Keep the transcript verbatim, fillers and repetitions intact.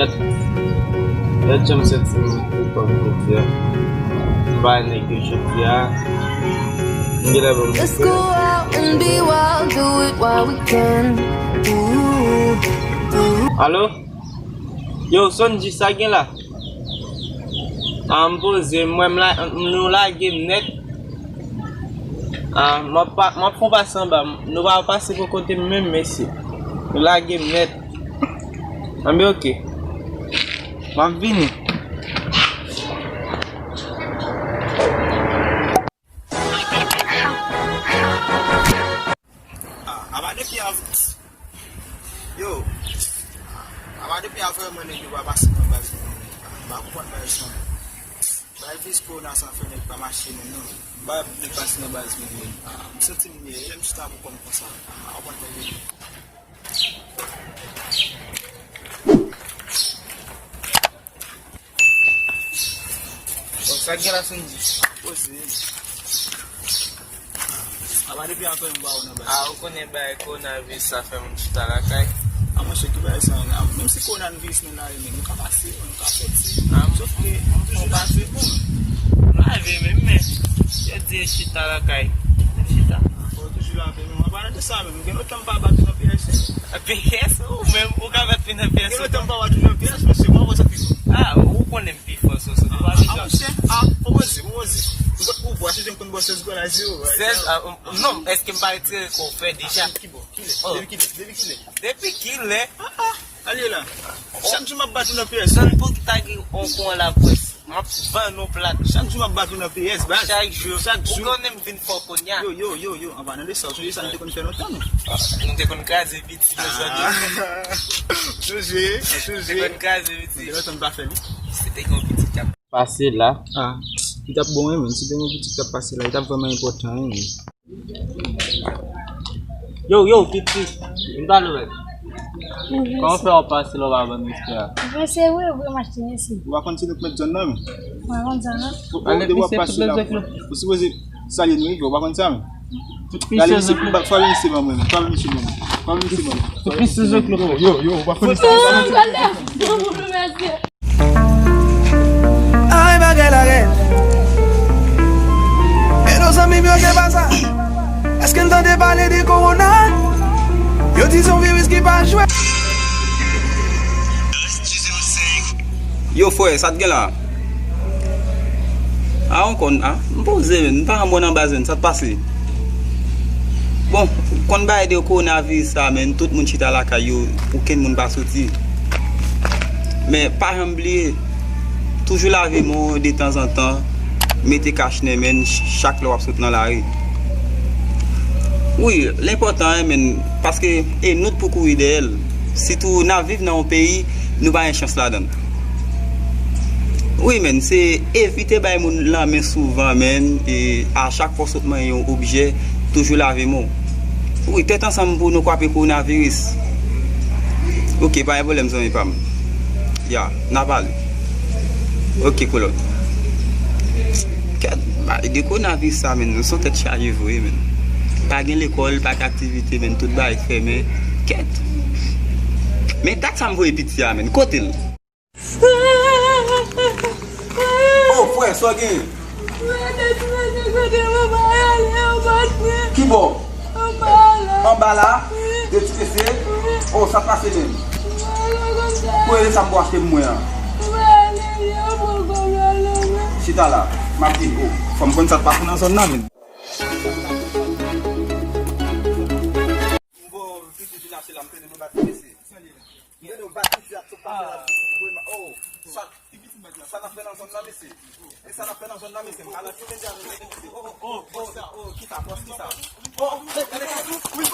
Gad jan m santi m pou kòm jodi a. M bay nèg yo jodi a. M genlè ban m Let's go out and be wild, do it while we can. Ooh, ooh. Alo? Yo, Sonji, sa gen la? Ah, m poze, m wè m la, nou lage m nèt. Ah, m ap pa, m ap fè yon pase anba. Nou pa pase pou kote m menm, mesye. Nou lage m nèt. Anben, oke. M ap vini. Ah, apa depi av-, yo, apa depi avè mwen nèg yo pa pase nan baz mwen. M pa konprann bagay sa. Bay vis kowona sa fè nèg pa mache menm non. Bay nèg pase nan baz mwen. Ah, m santi m byen, lè m chita pou kò m konsa. Ah, apa nèg yo. Bon, sa k gen la, Sonji? Poze. Apa depi avè m ba ou nan baz. Ah, ou konnen bagay kowonaviris sa fè moun chita lakay. Ah, monchè, ki bagay sa? Ah, menm si kowonaviris nan lari, men nou ka pase, nou ka soti. Ah, sòf ke nou toujou lave men nou. Lave men, men yo di chita lakay. Chita. Fò toujou lave men nou. An palan de sa menm, gen lontan m pa bat ou nan P S. P S? Ou menm, ou ka bat mwen nan P S? Gen lontan m pa bat ou nan P S, mesye, mwen wè sa pito. Ah, ou konnen m pi fò, Soso. Ah, monchè, ah, pwopoze, pwopoze. Ou, ou, ou, ou, ou, ou, ou, ou, sèz, ah, um, non, èske m pa retire kò w fè deja? Ki bò? Kilè? Oh. Depi kilè? Depi kilè? Depi kilè? Ah, ah, ale la. Chak jou m ap bat ou nan P S. Zòn pou ki ta gen on kon laprès. M ap vann ou plat. Chak jou m ap bat ou nan P S, baz. Chak jou. Chak jou. Ou konnen m vin fò kounye a. Yo, yo, yo, yo, an palan de sa, ou sonje sa nou te konn fè lontan, non? Nou te konn kraze piti nan zòn yo. Sonje, sonje. Te konn kraze piti. Gen lontan m pa fè li. Se te gen yon piti k ap pase la. Ah, li t ap bon, wi, men. Si te gen yon piti k ap pase la, li t ap vrèman enpòtan, wi, men. Yo, yo, piti. Vin pale w. Kòman w fè w ap pase la w pa ban m respè a? Mwen se vre, vre, m achte, mèsi. Ou pa konn si nou k mèt zòn nan, men? Mwen pa konn sa, non. Ou, ou, depi w ap pase la, ou sipoze salye nou, wi, ou pa konn sa, men? Gade, misye, fwa vin isi, ban mwen, fwa vin isi, ban mwen. Fwa vin isi, ban mwen. Yo, yo, ou pa konn sa. Ay, bagay la rèd. Edo zanmi m yo, gen pa sa. Èske n tande pale de kowona? Yo di se yon viris ki pa jwe. Yo, frè, sa t gen la? A, ou konn, a, m poze, men, m pa anmò nan baz, men, sa t pase? Bon, ou konn bagay de kowonaviris sa, men, tout moun chita lakay yo, okenn moun pa soti. Men pa janm bliye, toujou lave men w detanzantan, mete kach nan men n ch-, chak lè w ap sot nan lari. Wi, l enpòtan, en, men, paske e nou t pou kouri dèyè l. Sitou n ap viv nan yon peyi, nou pa gen chans ladan l. Wi, men, se evite bay moun lanmen souvan, men, e a chak fwa w sot manyen yon objè, toujou lave men w. Wi, tèt ansanm pou nou kwape kowonaviris. Oke, pa gen pwoblèm, zanmi pa m. Ya, n a pale. Oke, kolòt. Kèt, ba, de kowonaviris sa, men, nou se yon tèt chaje vre, men. Pa gen lekòl, pa gen aktivite, men, tout bagay fèmen. Kèt. Men dat sa m voye piti a, men. Kote l? Oh, frè, sa w gen? Ki bò? Anba la? De ti pese? Oh, sa pase menm? Pou rele sa m pou achte pou mwen an. Chita la, m ap vin. Oh, fò m konn sa k pase nan zòn nan menm. M bo pitit vin achte la, m tande mwen bat pese. Gade yon bat piti ap sot pase la, oh, sa, sa n ap fè nan zòn nan, mesye? E sa n ap fè nan zòn nan, mesye? M pa nan kimen di avè mesye. Oh, oh, oh, oh, sa, oh, ki sa, bòs, ki sa? Oh, oh, gade, gade, wi, wi,